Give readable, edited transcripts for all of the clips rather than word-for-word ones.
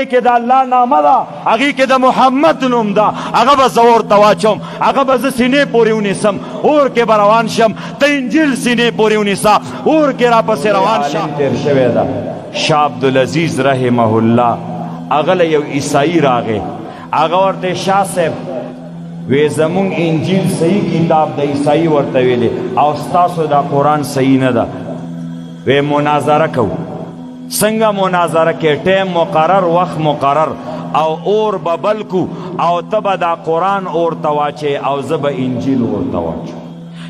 کې د الله نامه ده، هغې کې د محمد نوم ده، هغه به زه اور ته واچوم، هغه به زه سینې پورې ونیسم، اور کې به روان شم. ته انجیل سینې پورې ونیسه، اور کې راپسې روان شه. تېر شوی ده شاه عبدالعزیز رحمه الله، هغه له یو عیسايي راغی، هغه ورته شاه صاحب وی زمونږ انجیل صحیح کتاب د عیسايي ورته ویلې او ستاسو دا قرآن صحیح نه ده. وی مناظره کوو. څنګه مناظره کې؟ ټیم مقرر، وخت مقرر، او اور به بل کو او ته به دا قرآن اور ته واچې او زه به انجیل اور ته واچوم.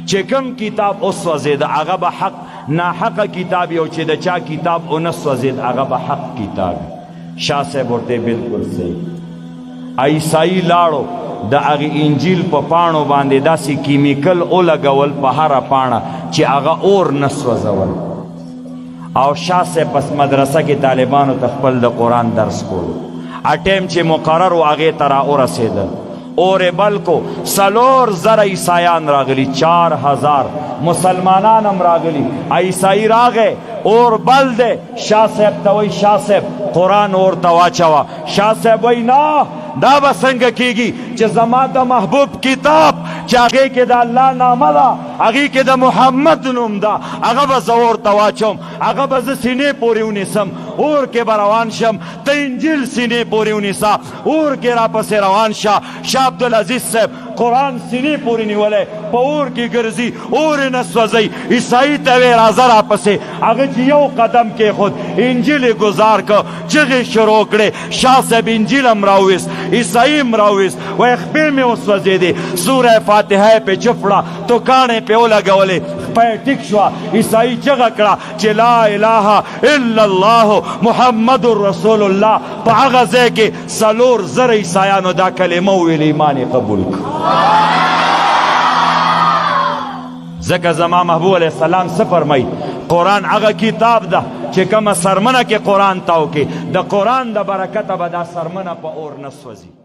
چې کوم کتاب وسوځېد هغه به حق ناحقه کتاب یو، چې د چا کتاب ونه سوځېد هغه به حق کتاب. شاه صاحب ورته بالکل صحیح. عیسائی لاړو، د هغې انجیل په پاڼو باندې داسې کیمیکل ولګول په هره پاڼه چې هغه اور نه سوځول. او شاه صاحب پس مدرسه کې طالبانو ته خپل د قرآن درس کولو. ټیم چې مقرر و هغې ته را ورسېدل، اور یې بل کو. 4000 عیسایان راغلي، 4000 مسلمانان هم راغلي. عیسائی راغی، اور بل دی، شاه صاحب ته وایي شاه صاحب قرآن اور ته واچوه. شاه صاحب وایي نه، دا به څنګه کیږي چې زما د محبوب کتاب چې هغې کې د الله نامه ده، هغې کې د محمد نوم ده، هغه به زه اور ته واچوم، هغه به زه سینې پورې ونیسم، اور کې به روان شم. ته انجیل سینې پورې ونیسه، اور کې راپسې روان شه. شاه عبدالعزیز صاحب قرآن سینې پورې نیولی په اور کې ګرځي، اور یې نه سوځوي. عیسايي ته ویې راځه راپسې، هغه چې یو قدم کېښود انجیل یې ګزار که، چغې شروع کړې. شاه صاحب انجیل هم راوویست، عیسايي هم راوویست، وایي خپې مې وسوځېدې. سوره فاتحه یې پې چپړه، توکاڼې پې ولګولې، خپه یې ټیک شوه. عیسايي چغه کړه چې لا اله الا الله محمد رسول الله. په هغه ځای کې 4000 عیسایانو دا کلمه وویلې، ایمان یې قبول کړ. ځکه زما محبوب علیه السلام څه فرمایي؟ قرآن هغه کتاب ده چې کومه سرمنه کې قرآن تاو کې، د قرآن د برکته به دا سرمنه په اور نه سوځي.